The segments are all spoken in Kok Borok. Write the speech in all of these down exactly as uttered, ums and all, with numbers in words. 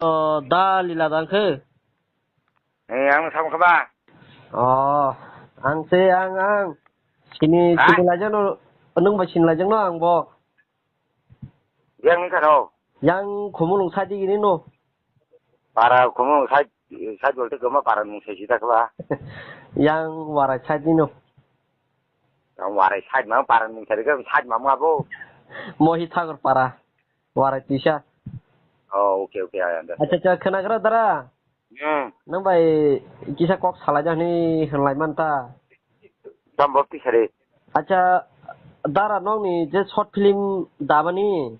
O, da lila dang khe. Eh, ang sam khaba. O, ang se, ang, ang. Sini, ha? Sini lajang no, nung ba sini lajang no ang bo. Yang ni kano? Yang khumulung sadi gini no. Para khumulung sadi, sadi bolte goma para nung se sida khaba. Yang warai sadi no. Yang warai sadi ma para nung sadi ka sadi ma ma bo. Mohi thakur para. Warai tisa. Oh, okay, okay, I understand. Acha, acha, khwnagra dara. Hmm. Nang bai kisa kok salai jani hwnlai manta. Tamo tisa re. Acha, dara nokni je short film dabani.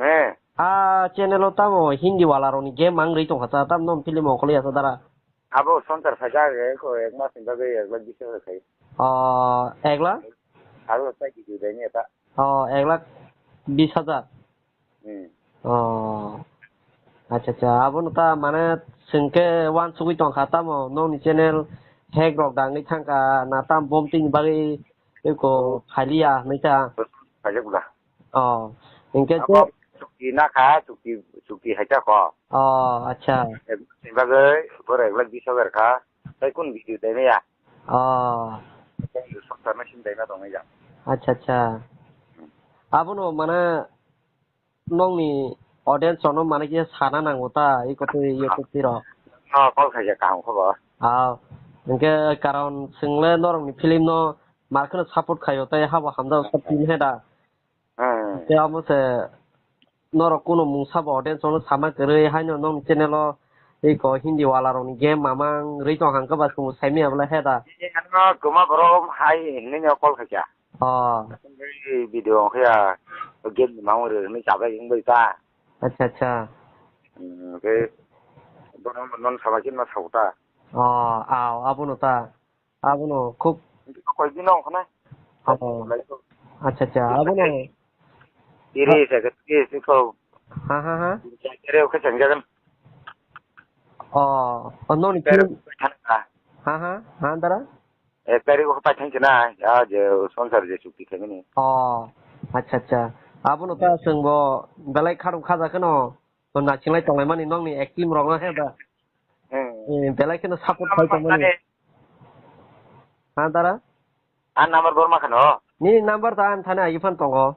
Eh. A channel o tamo Hindi wala rokni game mang rwi tongkha ta, tam nom film ongkhorli ya ta dara. Abo Sansar phaijak, eh, ko ek mas ni bagwi ek lakh bis hajar khai. Oh, ek lakh? Abo sai video dai ni eta. Oh, ek lakh bis hajar. Hmm. Oh. Acha, acha. Abono ta mane chwng khe uansugwi tongkha tamo nokni channel hack rok dangwi thangkha na tam bom tini bagwi eko Oh. Khaliya hwnwi ta. Phaijak bwla. Oh. Hinkhe Abo je chukti nakha, chukti, chukti haikha kho. Oh, acha. Ek, ni bagwi borok ek lakh bis hajar kha. Tai kun video dai maya? Oh. Sokta machine dai ma tong ya. Acha, acha. Hmm. Abono mane nokni audience rokno mane kisa sana nango ta, eko twi YouTube twi rok. No, call khaijak kaham khobor. Ah, hinkhe karon chwngle norokni film no mar kheno support khaio tei habo hamjak film he da. Hmm. Tei amo se norok kuno mungsa bo audience rokno sama kwrwi haino nokni channel o eko Hindi wala rokni game mamang rwi tong hangkhe ba chwng saimanya bwle he da. Ano kwma borok hai hinwi no call khaikha. Oh. Video wngkhe ya, game ni mangwi rw hwnwi chabai wngbai ta. Acha, acha. Hmm, khe bono non sama khe ma sauta. Oh, aw, abono ta. Abono khub Koi din wngkha na? Oh. Acha, acha, abono. Iri se ke, iri se ko. Ha, ha, ha. Iri se ke, oke, chengjagan. Oh, oh, noni Pero, film. Ha, ha, ha, dara? Ek tarikh o paithang khe na, ya je sponsor je chukti khaimani. Oh, acha, acha. Abono ta chwng bo belai kharok khaja kheno, to nachinglai tonglai mani nokni acting rok no he da. Hmm. Eh, belai kheno support khai tongmani. Mane. Ha, dara? An number bor ma khano? Ni number ta an thani agi phan tongo.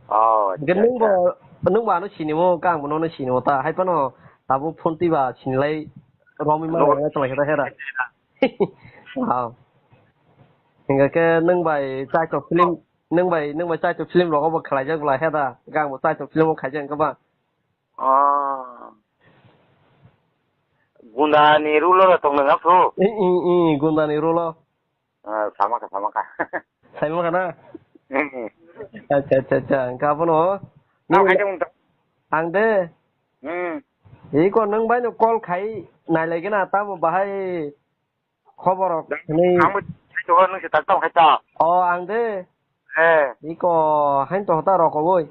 Oh, acha, acha. Nwng bo, nwng bo ano sinimo, kang bo nono sinimo ta. Hai phano abo phone twi ba sinilai romwi ma Nwng rwlai tonglaikha ta hera. Aw. Hingkha khe nwng bai chaitok film, nwng bai, nwng bai chaitok film rogo bo khlaijak bwla heda. Kang bo chaitok film o khaijak hingkha ba. Oh. Gundani role o tong nang aphu? I, i, i, Gundani role o. Ah, sama kha, sama kha. Saimang kha na? Hmm. Acha, acha, acha. Hingkha abono. Tamo khaide wngtong. Ang de. Hmm. Iko nwng bai no call khai nailai gana tamo bahai khobor rok hinwi. Ang bo khai to, nwng se tak tamo khai ta. Oh, ang de. Eh. Iko hain to hota rok oboi.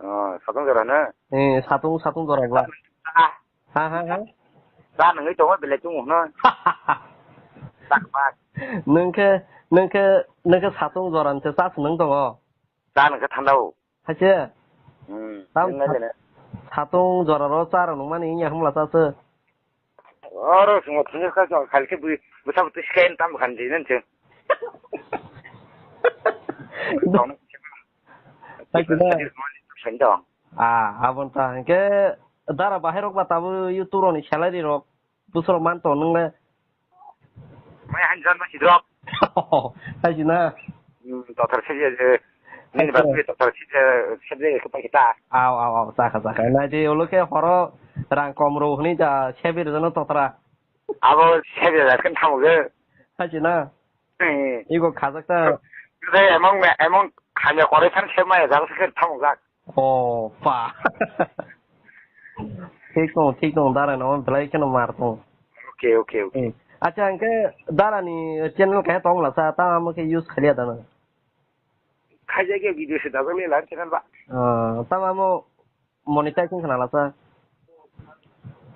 Oh, satung jora na? Eh, satung, satung jora gla. Ah. Ha, ha, ha. Sa nangwi tongo belai chungo no. Tak bak. Nung khe, nung khe, nung khe satung jora nse sa se nung tongo. Sa nung khe thanda o. Haise? Hmm. Tam nung nai sa-, bele. Satung jora ro sa rok nung mani ya hamla sa se. Oro swngo thangwi kha, kha, kha, khe bui, bwsa bwtwi scan tam khan di nang se. Hai khe na? Sani dong. Ah, abon ta hwnkhe dara bahai rok ba tabuk YouTube rok ni salary rok bwswk rok man tong nung le. Mai han jan ma sidrok. Hai khe na? Hmm, dothor se je, nini ba twi dothor se je, se je ko pa kita. Aw, aw, aw, chakha, chakha. Nai di ulo khe horo rang kom ro hwnwi ja sebi rwjano totra. Abo sebi rwjak khe thamu ge. Hai khe na? Hmm. Igo khajak ta. Tei emang, emang hamya koroi san se maya jak se thamu jak. Oh, pa. Thik tong, thik tong, dara no belai kheno mar tong. Okay, okay, okay. Hmm. Acha, hwnkhe dara ni channel khe tong la sa, ta amo khe use khaliya dana. Khaijak ya video se dajak le lan channel ba. Ah, ta amo monetize wngkha na lasa?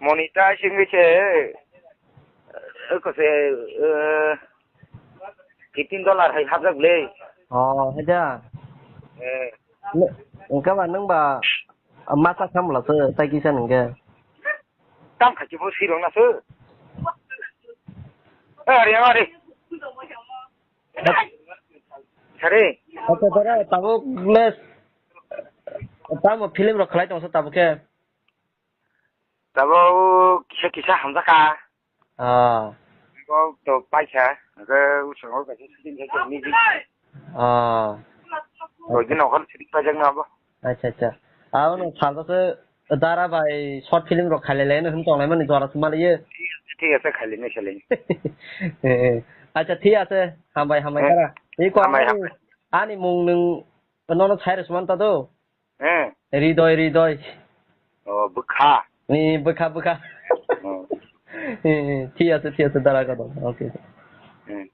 Monetize wngwi se, eh, ko se, eh, fifteen dollar hai hapjak le. Oh, haida. Eh. Nw-, wngkha ba nwng ba Masa samla se, tai kisa nungge. Tam khachi bo sirong na se. Eh, ari, ari. Sare. Acha, dara, tabuk le, tamo film rok khlai tongsa tabuk khe. Tabuk kisa kisa hamjaka. Ah. Kok to paisa, ke usang kok kaisa shooting khe ni. Ah. Koi din okhon shooting pajak na bo. Acha, acha. Abo no salsa se dara bai short film rok khailai lai no hwn tonglai mani jora se maliye. Thik ase, khailai nai, khailai nai. Eh, eh. Acha, thik ase. Hambai, hambai kara. Ei ko hambai, ani, hambai. Ani mung nung nono sai rw sman ta do. Eh. Ridoi, Ridoi. Oh, bwkha. Ni bwkha, bwkha. Oh. Eh, eh, thik ase, thik ase, dara ka do. Okay. Hmm.